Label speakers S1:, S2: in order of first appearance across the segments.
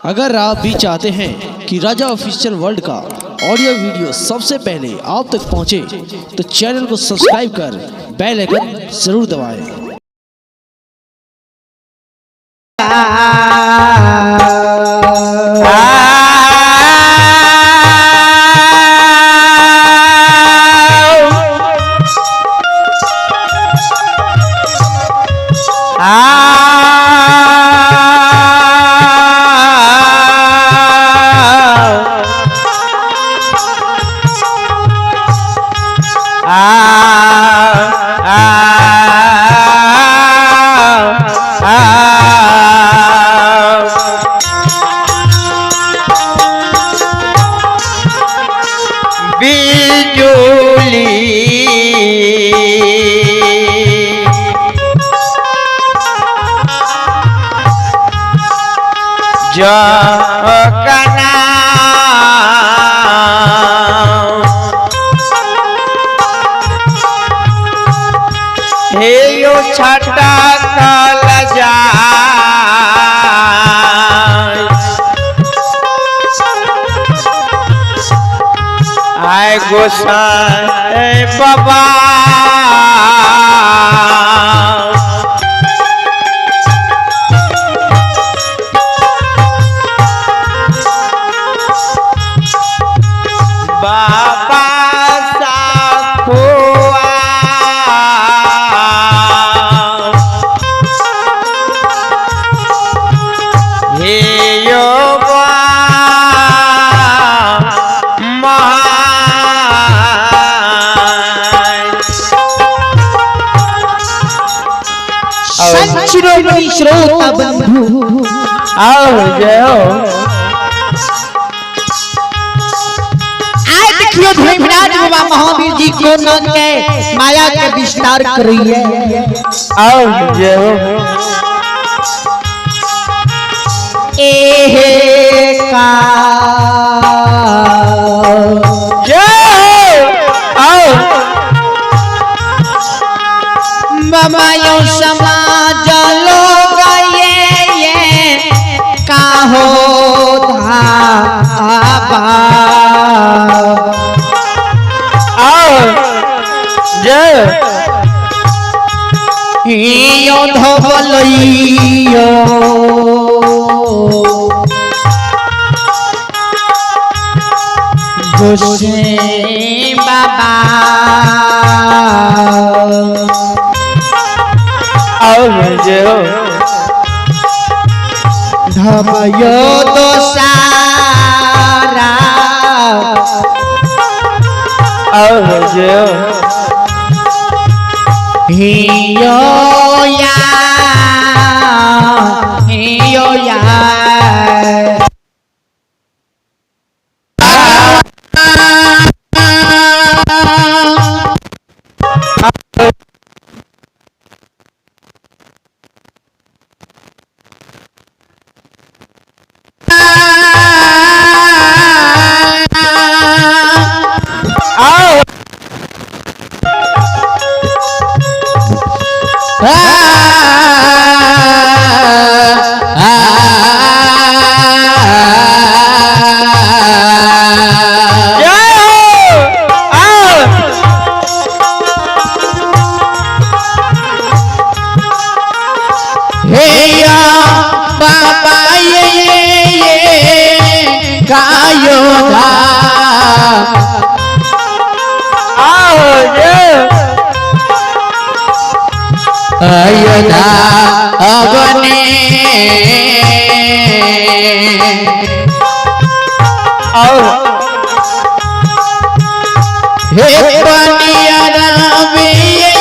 S1: अगर आप भी चाहते हैं कि राजा ऑफिशियल वर्ल्ड का ऑडियो वीडियो सबसे पहले आप तक पहुंचे, तो चैनल को सब्सक्राइब कर बेल आइकन जरूर दबाएं।
S2: जकना हे यो छटा कल जा आय गोसाई बाबा। बाबा साखुआ हे यो
S3: संत शिरोमणि श्रोता बंधु
S2: आओ जय हो।
S3: आए देखियो धर्मराज बाबा महावीर जी को न के माया के विस्तार करिए।
S2: आओ जय हो।
S3: एहे का
S2: जय हो। आओ
S3: बाबा यो समाज लोग ये काहो धाबा।
S2: आओ जय
S3: यो धवलैयो गोसाई बाबा।
S2: आओ जय हो।
S3: धमयो दोसारा।
S2: आओ जय हो।
S3: हियो या हियो या
S2: आओ जय हो। आओ
S3: हे या बाबा ये गायो धा।
S2: आओ जय
S3: अयोध्या अवने
S2: आओ
S3: हे बनिया राम ये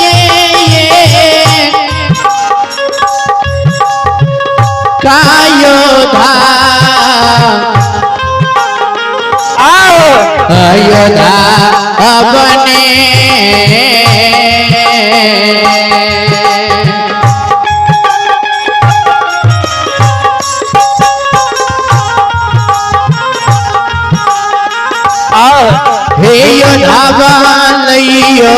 S3: कायोधा।
S2: आओ
S3: अयोध्या अवने
S2: आओ
S3: हे योधा लइयो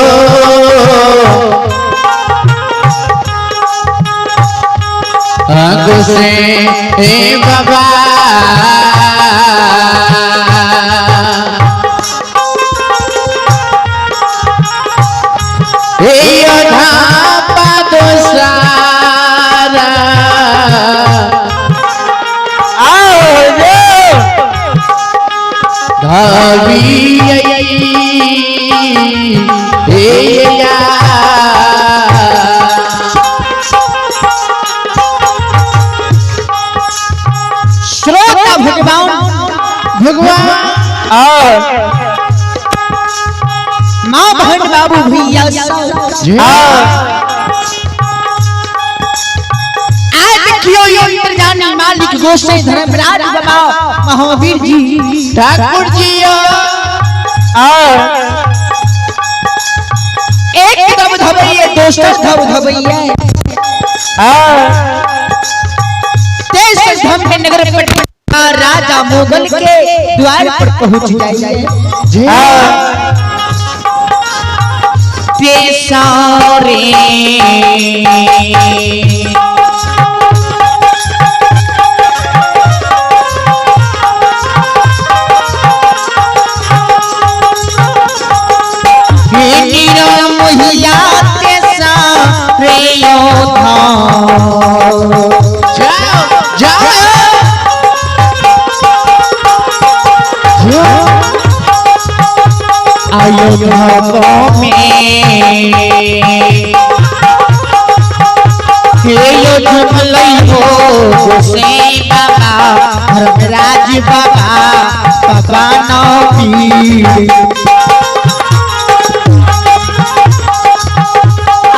S3: गुस्से हे बाबा। श्रोता भगवान भगवान माँ बहन बाबू भैया सब आज देखियो इंद्रजानी मालिक गोसाई धर्मराज बाबा महावीर जी
S1: ठाकुर जी
S3: एक दब धबैये दोसर धब धबैये तेसर धम में नगर पटना राजा मुगल के द्वार पर पहुंच जाइए। पेशारे मोहिया तेसारे योद्धा
S1: जाओ जाओ
S3: अयोध्या में हो गोसाई बाबा धर्मराज बाबा बाबा नबी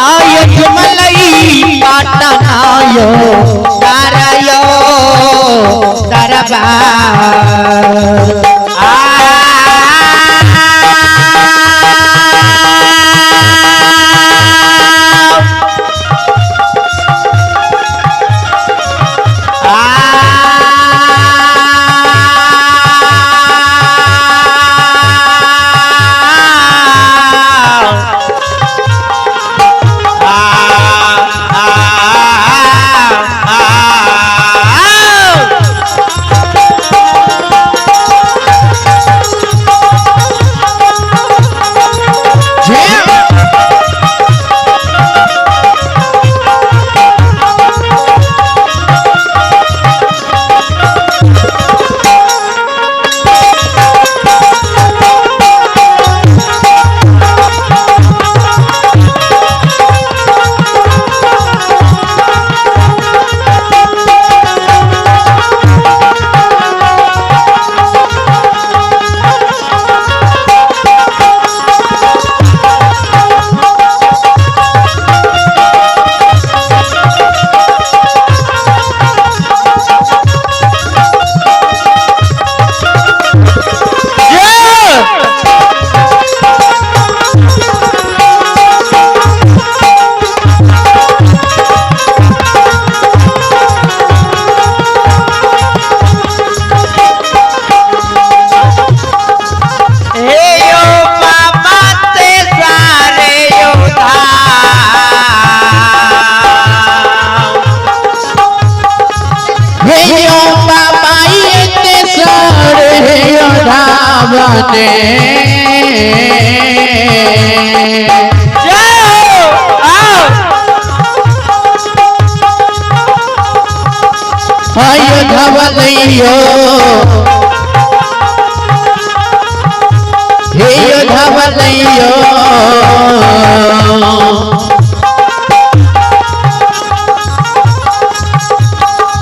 S3: अयोध्या मलई पाटनायो तारायो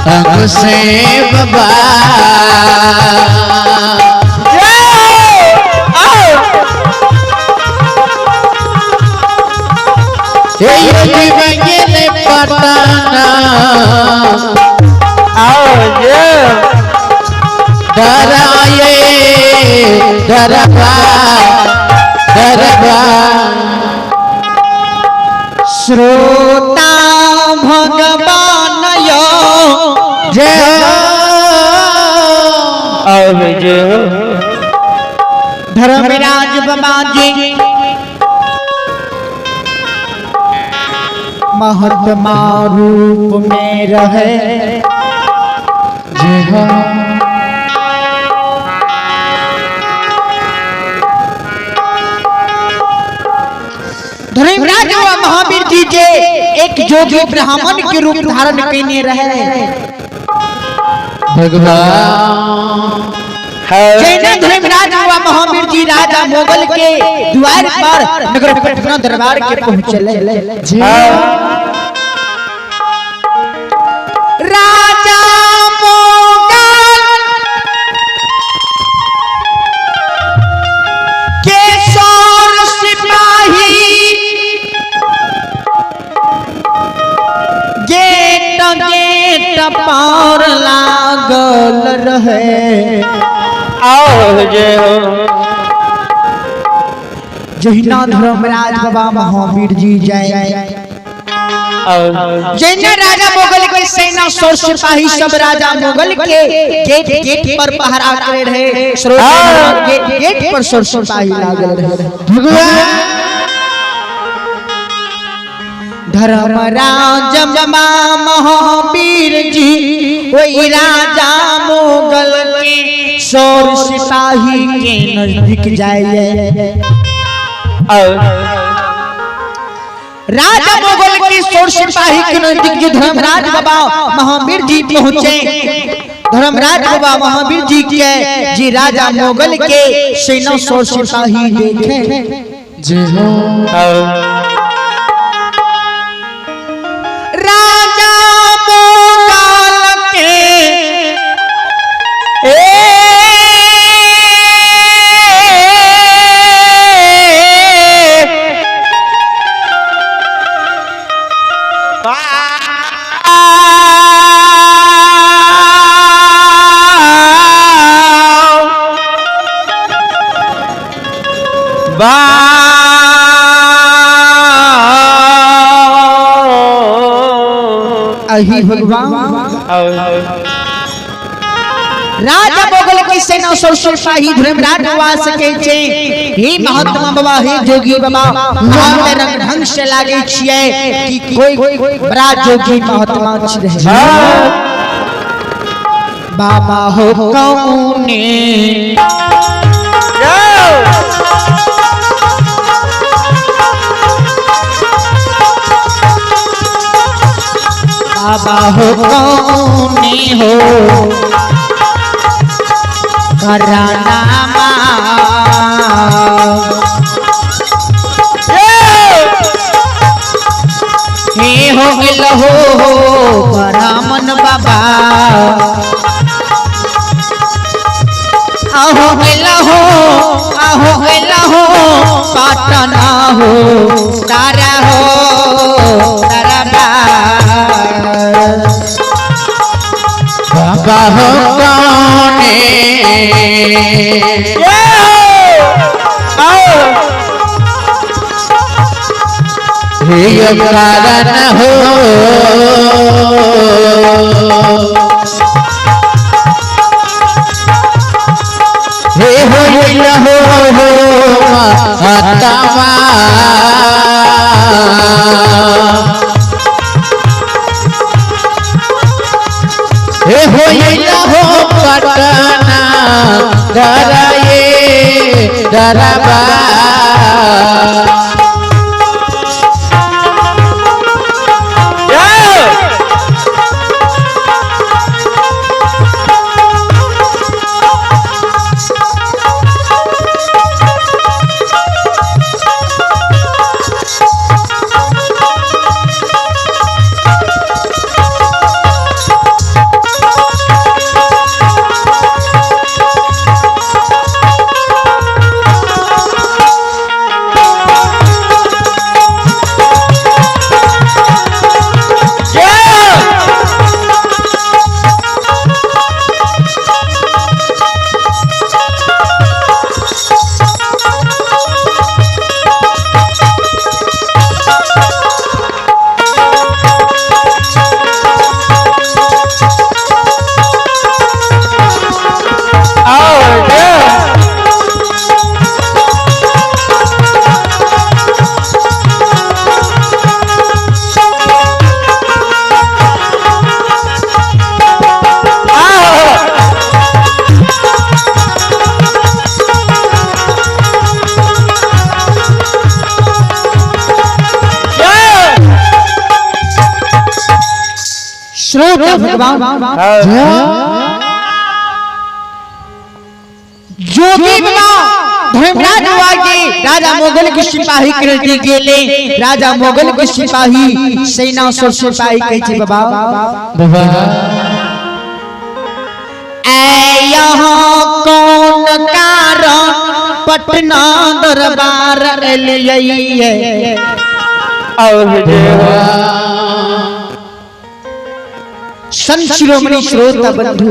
S3: दरबार
S1: से बाबा पटाना डराए डरबा डरबा
S3: श्रोता भगवान यो
S1: जय
S3: धर्मराज बाबा जी महात्मा रूप में रहे
S1: जय।
S3: धर्मराज बाबा महावीर जी जे एक जोगी ब्राह्मण के रूप धारण केने रहे।
S2: भगवान
S3: जैना धर्मराज बाबा महावीर जी राजा मोगल के द्वार पर नगर पटना दरबार के पहुंचले। राजा मोगल के सौर सिपाही गेट गेट पार लागल रहे।
S2: आओ जय हो।
S3: जहिना धर्मराज बाबा महावीर जी जाए, जैना राजा मोगल के सेना सौ सिपाही सब राजा मोगल के गेट गेट पर पहरा करे रहे। गेट गेट पर सौ सिपाही लागल रहे। धर्मराज बाबा महावीर जी वही राजा मोगल के सौर सिपाही के नजदीक जाए। राजा मोगल के सौर सिपाही के नजदीक जो धर्मराज बाबा महावीर जी पहुंचे, धर्मराज बाबा महावीर जी के जी राजा मोगल के सेना सौर सिपाही देखे। राजा मोगल के अही भगवान राजा मोगल के सेना सौ सिपाही धर्मराज बाबा सके छे। हे महात्मा बाबा, हे जोगी बाबा, हम त रंग ढंग से लागे छिए कि कोई बड़ा जोगी महात्मा छी रहे। बाबा हो कौने बाबा हो कौने हो करानामा हे हो गेल हो ब्राह्मण बाबा, आहो गेल हो, आहो गेल हो पाटना हो तारा हो तारा
S2: बाबा हो कौने हे कारण हो हे हो हो महात्मा हे हो हो पटना डराए डरबा।
S3: श्रोता भगवान जोगी बाबा धर्मराज बाबा के राजा मोगल के सिपाही के गेले। राजा मोगल के सिपाही सेना सो सिपाही कहै छै बाबा
S2: बाबा
S3: ऐ यहाँ कौन कारण पटना दरबार एलियै। संत शिरोमणि श्रोता बंधु,